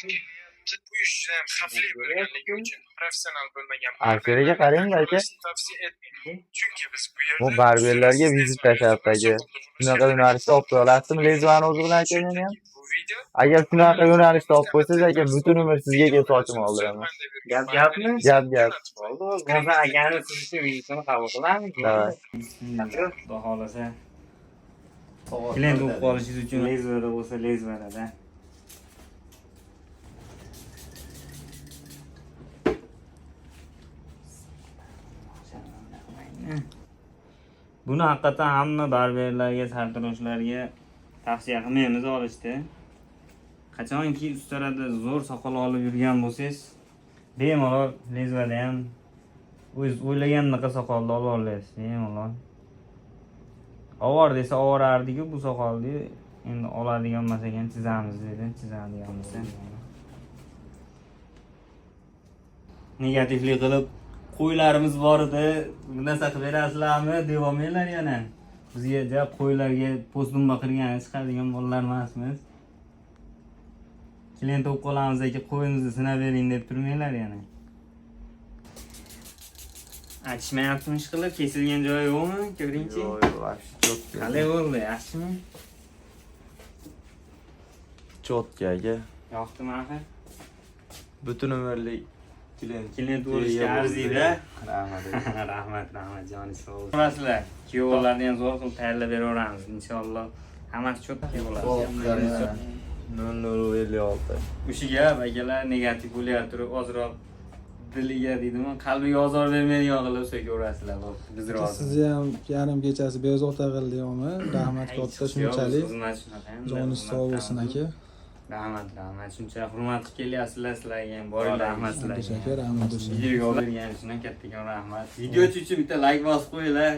Bu ish juda ham xavfli bo'lganligi uchun professional bo'lmagan Aksiyadaga qarang, aka. tavsiya etmayman. Chunki biz bu yerda Bu barberlarga vizit tashlabdi, aka. Shunaqa yo'nalishda olib qo'ya olasizmi lezvani o'zi bilan, aka, meni ham? Bu video Agar shunaqa yo'nalishda olib qo'ysangiz, aka, butun umr sizga kelib sochimni oldiraman. Gap gapmi? Gap gap. Bo'ldi, bo'lmasa akani siz uchun vizitini qabul qilamiz. Давай. Xudo xohlasa. Klient bo'lib qolishingiz uchun lezvada bo'lsa lezvada. Buni haqiqatan hamma barberlarga, sartaroshlarga tavsiya qilmaymiz olishni. Qachonki ustarada zo'r soqol olib yurgan bo'lsangiz, bemalol lezvada ham o'z o'ylagandaqa soqolni ola olasiz, bemalol. Ovor desa ovorardiku bu soqolni, endi oladigan bo'lsa ekan chizamiz dedi, chizadigan bo'lsa. Negativlik qilib qo'ylarimiz bor edi, bir narsa qilib berasizlarmi deb olmanglar yana. Bizga ja qo'ylarga po'stdumba qilgani chiqadigan bolalar emasmiz. Klient bo'lib qolamiz aka, qo'yimizni sinab bering deb turmanglar yana. Achishmayaptimi ish qilib, kesilgan joyi yo'qmi? Ko'ringchi. Yo'q, yo'q, вообще чётко. Qalay bo'ldi, yaxshimi? Чётко, aka. Yoqdimi axir? Butun umrlik klient. Klient bo'lishga arziydi. Rahmat, aka. Rahmat, rahmat, joningiz sog' bo'lsin. Ko'rasizlar, kuyovlarni ham zo'r qilib tayyorlab beraveramiz inshaalloh. Hammasi чётко bo'ladi. 0056. O'sha gap akalar negativ bo'lyapti turib, ozroq diliga deydimi, qalbiga ozor bermaydigan qilib so'kaverasizlar. Bo'pti, biz rozimiz. Sizni ham yarim kechasi bezovta qildi yo'qmi? Rahmat katta shunchalik. Xizmat shunaqa endi, Joningiz sog' bo'lsin, aka. Rahmat, rahmat. Shuncha hurmat qilib kelyapsizlar, sizlarga ham boringlar, rahmat sizlarga. Aka, rahmat. Videoga olib berganingiz uchun kattakon rahmat. Video uchun bitta layk bosib qo'yinglar.